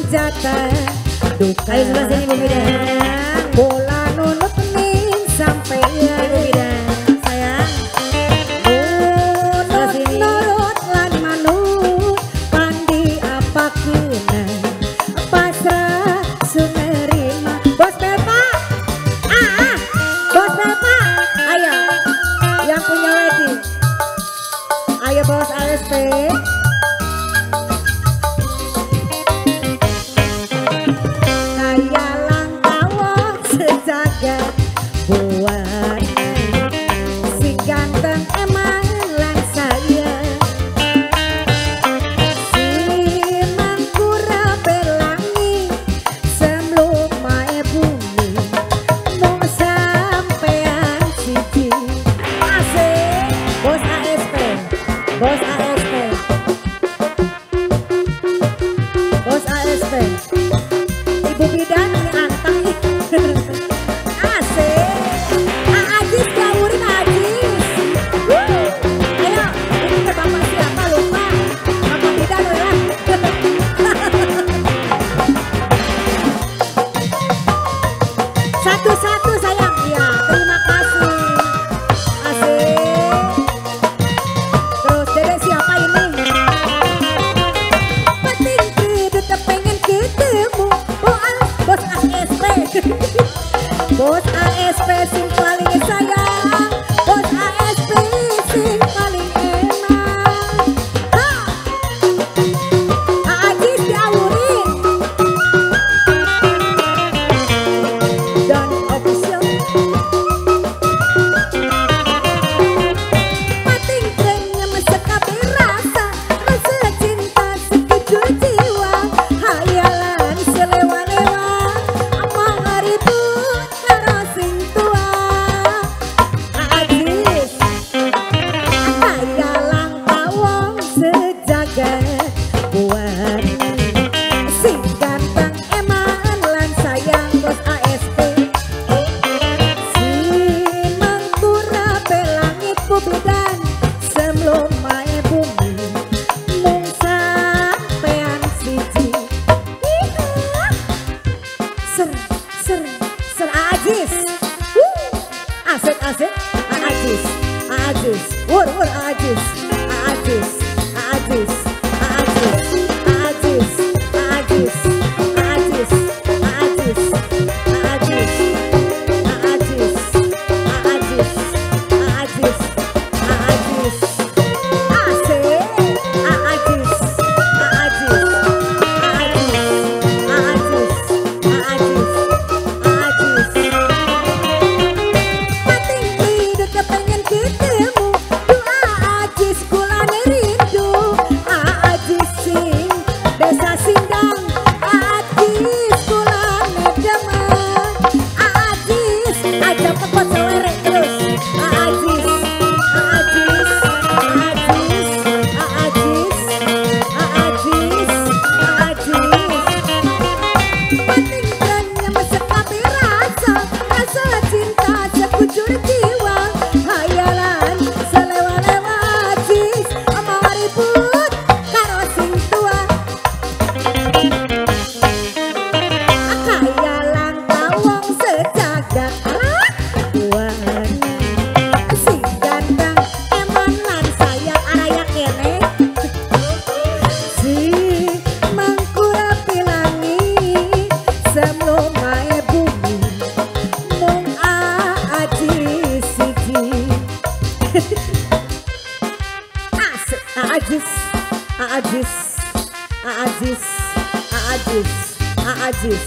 jatah duka. Ayo sebelah sini Bu Bidan. Bola nunut ning sampeyan. Bu Bidan sayang. Nunut nurut lan manut pandi apa kena pasrah sunerima. Bos Pepa, Bos Pepa, ayo yang punya wedding, ayo bos ASP. Buat si ganteng emang lan saya, si mangkura pelangi sebelum mae bumi mung sampean siji. Asik bos ASP, bos ASP, bos ASP. Ibu bidan ini anteng. Satu-satu sayang, ya terima kasih. Asik. Terus dedek siapa ini? Penting tetep pengen ketemu. Oh, bos ASP. Bos ASP sing paling sayang, bos ASP sing paling enak. Ha! Ajis diawurin. Dan official. Pating kenyem sekabe rasa, rasa cinta sekujur jiwa, hayalan selewa-lewa, amang ribut karo sing tua. Ajis, kaya langka wong sejagat buat sing ganteng eman lan sayang bos ASP. Si mangkura pelangit bubidan sebelum mae bumi mung sampean siji. Ser ser ser Ajis. Asik asik Ajis, Ajis, wur wur Ajis, Ajis, Ajis, Ajis, Ajis, Ajis, Ajis, Ajis, Ajis, Ajis, Ajis, Ajis, Ajis, asik, Ajis, Ajis, Ajis, Ajis, Ajis, Ajis. Pating hidup kepengen ketemu, doa Ajis kulane rindu, Ajis sing desa Sindang, Ajis kulane demen, Ajis aja pekot selerek terus, Ajis, Ajis, Ajis, Ajis, Ajis, Ajis. Pating kenyem sekabe rasa, rasa cinta sekujur jiwa, hayalan selewa-lewa Ajis, omong ribut karo sing tua. Kaya langka wong sejagat buana, sing ganteng eman lan sayang araya kene. Si mangkura pilangi sebelum mae bumi mung Ajis siji. Asik Ajis, Ajis, Ajis, Ajis, Ajis,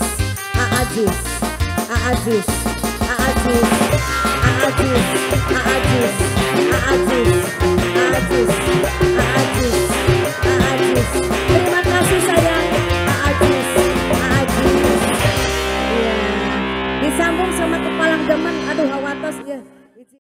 Ajis, Ajis, Ajis, Ajis, Ajis, Ajis, Ajis, Ajis, Ajis. Terima kasih sayang, Ajis, Ajis. Ya, disambung sama kepalang demak.